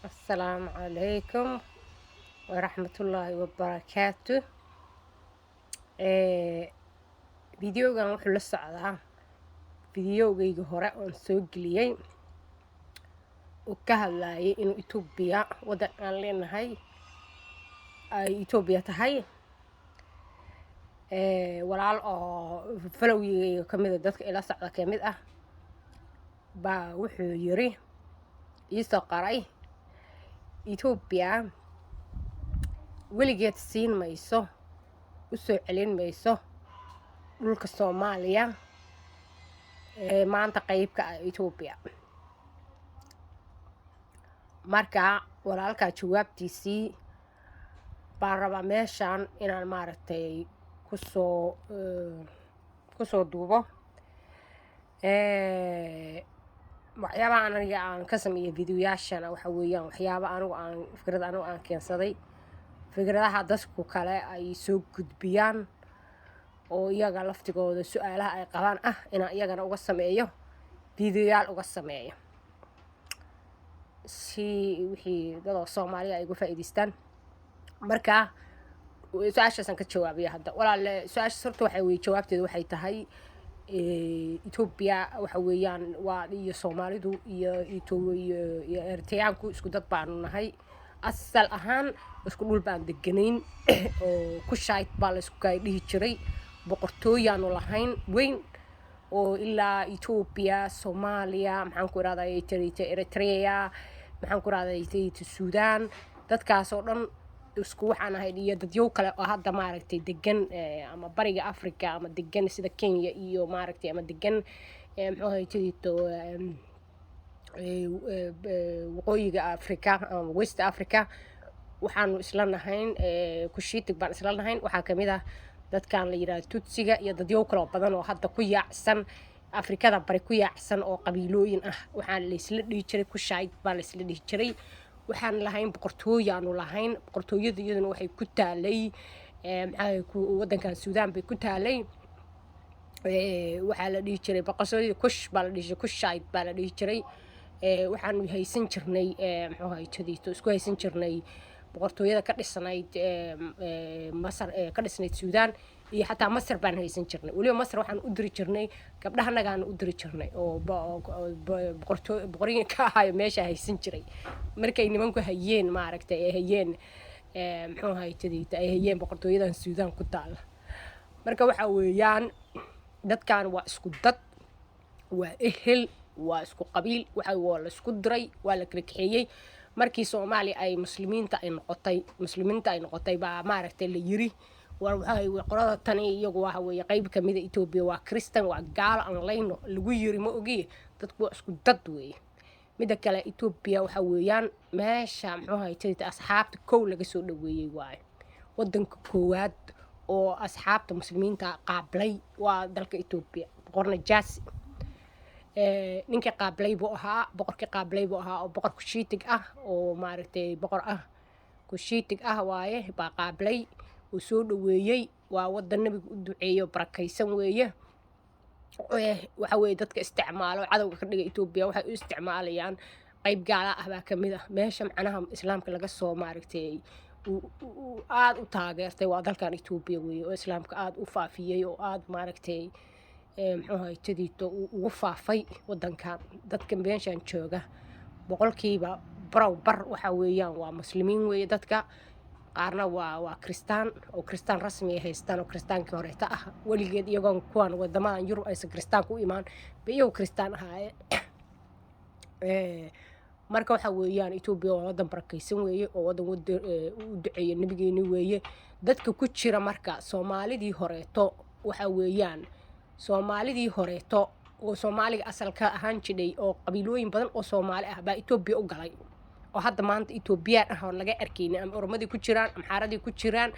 Asalaamu calaykum waraxmatullaahi wabarakaatu. Videogan wuxuu la socdaa videogayga hore oon soo geliyey oo ka hadlayay inuu Etoobiya waddan aan leenahay ay Etoobiya tahay. Walaal oo followigayga kamid a, dadka ila socda kamid ah, baa wuxuu yiri, iisoo qoray: "Etoobiya weligeed siin mayso, u soo celin mayso dhulka Soomaaliya ee maanta qeybka ah Etoobiya." Marka walaalkaa jawaabtiisii baan rabaa meeshaan inaan maaragtay kusoo duubo. Waxyaabaha aniga aan ka sameeyay videoyaashana waxa weeyaan waxyaaba anigu aan fikrad, anigu aan keensaday, fikradaha dadku kale ay soo gudbiyaan oo iyaga laftigooda su-aalaha ay qabaan ah, inaan iyagana uga sameeyo videoyaal, uga sameeyo si wixii dadoo Soomaaliya ay uga faa'iidaystaan. Marka su-aashaasaan ka jawaabaya hadda, walaale. Su-aashaas horta waxa weye, jawaabteedu waxay tahay Etoobiya waxa weeyaan waa iyo Soomaalidu iyo Eritreyaanku isku dad baanu nahay. Asal ahaan isku dhul baan deganayn oo Kushite baa la isku kaya dhihi jiray. Boqortooyaanu lahayn weyn oo ilaa Etoobiya, Soomaaliya, maxaan ku irahdaa, Eritrea, maxaan ku irahdaa, Suudaan, dadkaas oo dhan isku waxaan ahayd, iyo dadyow kale oo hadda maaragtay degan ama Bariga Africa ama degan sida Kenya iyo maaragtay ama degan muxuu ahay Waqooyiga Africa ama West Africa. Waxaanu isla nahayn Cushitic baan isla nahayn. Waxaa kamid ah dadkan la yidhahdo Tutsiga iyo dadyow kaloo badan oo hadda ku yaacsan Afrikada Bari, ku yaacsan oo qabiilooyin ah. Waxaan laysla dhihi jiray Kushite baa laysla dhihi jiray. Waxaan lahayn boqortooyaanu lahayn. Boqortooyada iyaduna waxay ku taalay maxaa wadankan Suudaan bay ku taalay. Waxaa la dhihi jiray boqortooyada Kush baa la dhihi jiray, Kushite baa la dhihi jiray. Waxaanu haysan jirnay, muxuu ahay, isku haysan jirnay boqortooyada ka dhisnayd Masar, ka dhisnayd Suudaan iyo xataa Masar baan haysan jirnay. Weliba Masar waxaan u diri jirnay gabdhahanagaanu u diri jirnay oo boqortooy boqoryin ka ahayo meesha haysan jiray. Markay nimanku hayeen, maaragtay, ay hayeen, muxuu ahay, ay hayeen boqortooyadan Suudaan ku taala. Marka waxa weeyaan dadkan waa isku dad, waa ehel, waa isku qabiil. Waxa waa la isku diray, waa la kala kaxeeyey markii Soomaaliya ay muslimiinta ay noqotay, muslimiinta ay noqotay baa maaragtay la yiri: "War waxay qolada tani iyagu waxa weeye qayb kamida Etoobiya, waa Kristan, waa gaalo, aan layno," lagu yiri. Ma ogiye, dadku waa isku dad weeye. Midda kale, Etoobiya waxa weeyaan meesha, muxuu ahay, asxaabta kow laga soo dhaweeyey waaye. Wadanka koowaad oo asxaabta muslimiinta qaablay waa dalka Etoobiya. Boqor Najaasi ninkii qaablay buu ahaa, boqorkii qaablay buu ahaa, oo boqor Cushitic ah oo maaragtay boqor ah Cushitic ah waaye baa qaablay oo soo dhaweeyey. Waa wadan nabiga u duceeyo, barakaysan weeye. Waxa weeye dadka isticmaalo cadowga ka dhiga Etoobiya waxay u isticmaalayaan qayb gaala ah baa kamid ah. Meesha macnaha islaamka laga soo maaragtay aada u taageertay waa dalkan Etoobiya weeye, oo islaamka aada u faafiyey oo aada maaragtay muxuu ahay tadiito ugu faafay wadankan. Dadka meeshan jooga boqolkiiba barow bar waxa weeyaan waa muslimiin weeye. Dadka qaarna waa kristaan oo kristaan rasmi ay haystaan oo kristaankii horeeta ah. Weligeed iyagoon kuwan wadamadan Yurub aysan kristaanka u imaan ba iyago kristaan ahaayeen. Marka waxa weeyaan Etoobiya waa wadan barakaysan weeye oo wadan u duceeya nabigeeni weeye. Dadka ku jira marka Soomaalidii horeeto, waxa weeyaan Soomaalidii horeeto oo Soomaaliga asalka ahaan jidhay oo qabiilooyin badan oo Soomaali ah baa Etoobiya u galay oo hadda maanta Etoobiyaan ah oo laga arkaynin, ama Oromadii ku jiraan, Amxaaradii ku jiraan,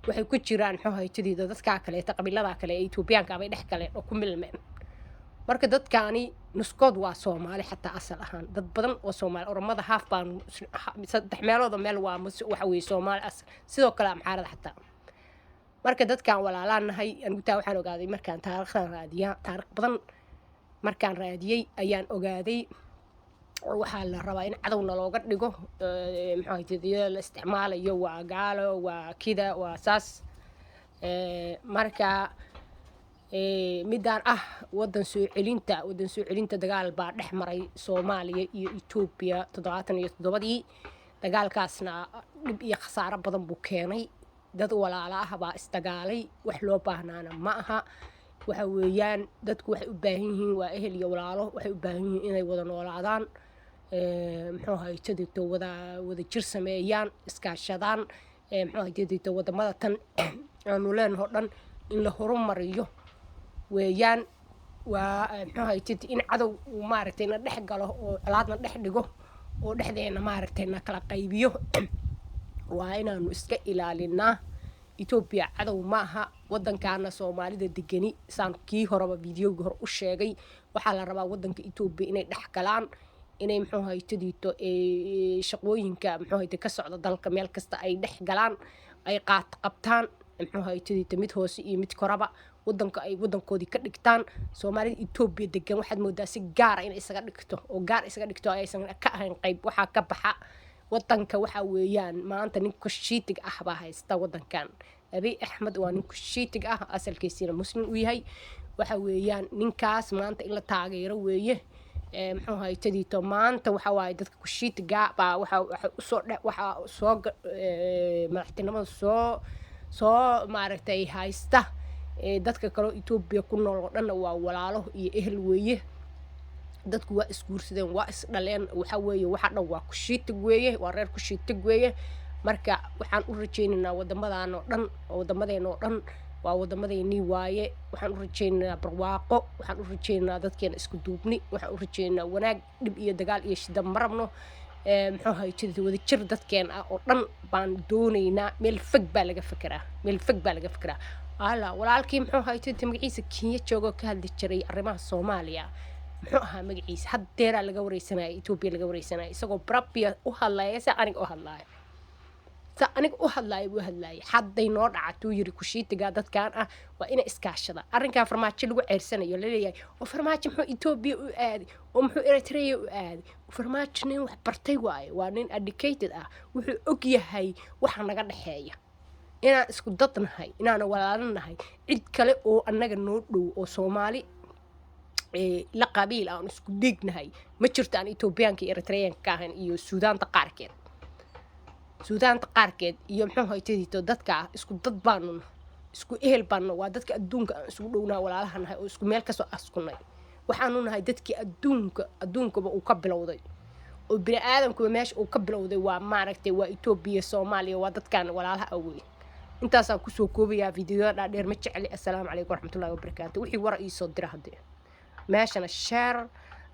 waxay ku jiraan, muxuu haytadiida, dadkaa kaleeta, qabiiladaa kale ee Etoobiyaanka bay dhex galeen oo ku milmeen. Marka dadkaani nuskood waa Soomaali xataa asal ahaan. Dad badan oo Soomaali, Oromada haaf baan, saddex meelooda meel waa waxa weeye Soomaali asal, sidoo kale Amxaarada xataa. Marka dadkaan walaalaan nahay. Anigu taa waxaan ogaaday markaan taariikhdan raadiya, taariikh badan markaan raadiyey ayaan ogaaday. Waxaa la rabaa in cadowna looga dhigo. Muxuu ahayd, iyadoo la isticmaalayo waa gaalo, waa kida, waa saas. Marka midaan ah wadan soo celinta, dagaal baa dhex maray Soomaaliya iyo Etoobiya 77-dii. Dagaalkaasna dhib iyo khasaaro badan buu keenay. Dad walaala ah baa isdagaalay, wax loo baahnaana ma aha. Waxa weeyaan, dadku waxay u baahan yihiin waa ehel iyo walaalo. Waxay u baahan yihiin inay wada noolaadaan, muxuu ahay, wada jir sameeyaan, iskaashadaan. Muxuu ahay, wadamada tan aanu leenaho dhan in la horumariyo weeyaan. Waa muxuu ahay, in cadow uu maaragtay na dhex galo oo colaadna dhex dhigo oo dhexdeena maaragtay na kala qaybiyo, waa inaanu iska ilaalinaa. Etoobiya cadow ma aha. Wadankaana Soomaalida degani, saan kii horeba videogii hore u sheegay, waxaa la rabaa wadanka Etoobiya inay dhex galaan, inay muxuu haytadiito shaqooyinka muxuu hayte ka socda dalka meel kasta ay dhex galaan, ay qaat qabtaan, muxuu haytadiito mid hoose iyo mid koraba, wadanka ay wadankoodii ka dhigtaan. Soomaalida Etoobiya degan waxaad moodaa si gaara inay isaga dhigto oo gaar isaga dhigto, aysan ka ahayn qayb. Waxaa ka baxa wadanka waxaa weeyaan maanta nin kushiitig ah baa haysta wadankan. Abiy Axmed waa nin kushiitig ah, asalkiisiina Muslim uu yahay. Waxa weeyaan ninkaas maanta in la taageero weeye. Muxuu haytadiito, maanta waxa waaye dadka kushiitiga baa waxa usoo waxaa soo madaxtinimada soo maaragtay haysta. Dadka kaleo Etoobiya ku nool oo dhanna waa walaalo iyo ehel weeye. Dadku waa isguursadeen, waa isdhaleen. Waxa weeye waxa dhan waa kushiitig weeye, waa reer kushiitig weeye. Marka waxaan u rajaynaynaa wadamadan oo dhan, wadamadeena oo dhan waa wadamadeennii waaye. Waxaan u rajaynaynaa barwaaqo, waxaan u rajaynaynaa dadkeena isku duubni, waxaan u rajaynaynaa wanaag. Dhib iyo dagaal iyo shida ma rabno. Muxuu ahay jidka, wada jir dadkeen ah oo dhan baan doonaynaa. Meel fog baa laga fekeraa, meel fog baa laga fekeraa. Ala walaalkii, muxuu ahay jidka, magaciisa Kenya joogoo ka hadli jiray arrimaha Soomaaliya, muxuu ahaa magaciisa? Haddeeraa laga wareysanaya, Etoobiya laga wareysanaya, isagoo brabia u hadlaya sa aniga u hadlaya, sa aniga u hadlaaya buu hadlaayay. Hadday noo dhacatuu yiri, kushiitiga dadkan ah waa inay iskaashada. Arrinkan Farmaajo lagu ceersanayo, laleeyahay oo Farmaajo muxuu Etoobiya u aaday oo muxuu Eritrea u aaday? Farmaajo nin wax bartay waaye, waa nin educated ah. Wuxuu og yahay waxa naga dhexeeya, inaan isku dad nahay, inaana walaalo nahay. Cid kale oo annaga noo dhow oo Soomaali la qabiil aan isku dhiignahay ma jirto, aan Etoobiyaanka iyo Eritreanka ka ahayn iyo Suudaanta qaarkeed iyo muxuu haytadiito. Dadka isku dad baanu nahay, isku ehel baanu nahay. Waa dadka adduunka aan isugu dhownaa, walaalaha nahay oo isku meel kasoo askunay. Waxaanu nahay dadkii adduunkaba uu ka bilowday oo bini aadamkuba meesha uu ka bilowday waa maaragtay waa Etoobiya, Soomaaliya. Waa dadkan walaalaha awey. Intaasaan kusoo koobayaa. Videoyada dhaadheer ma jecli. Assalaamu calaykum waraxmatullahi wabarakaatu. Wixii wara iisoo dira haddee meeshana share,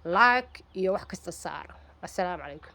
like iyo wax kasta saara. Assalaamu calaykum.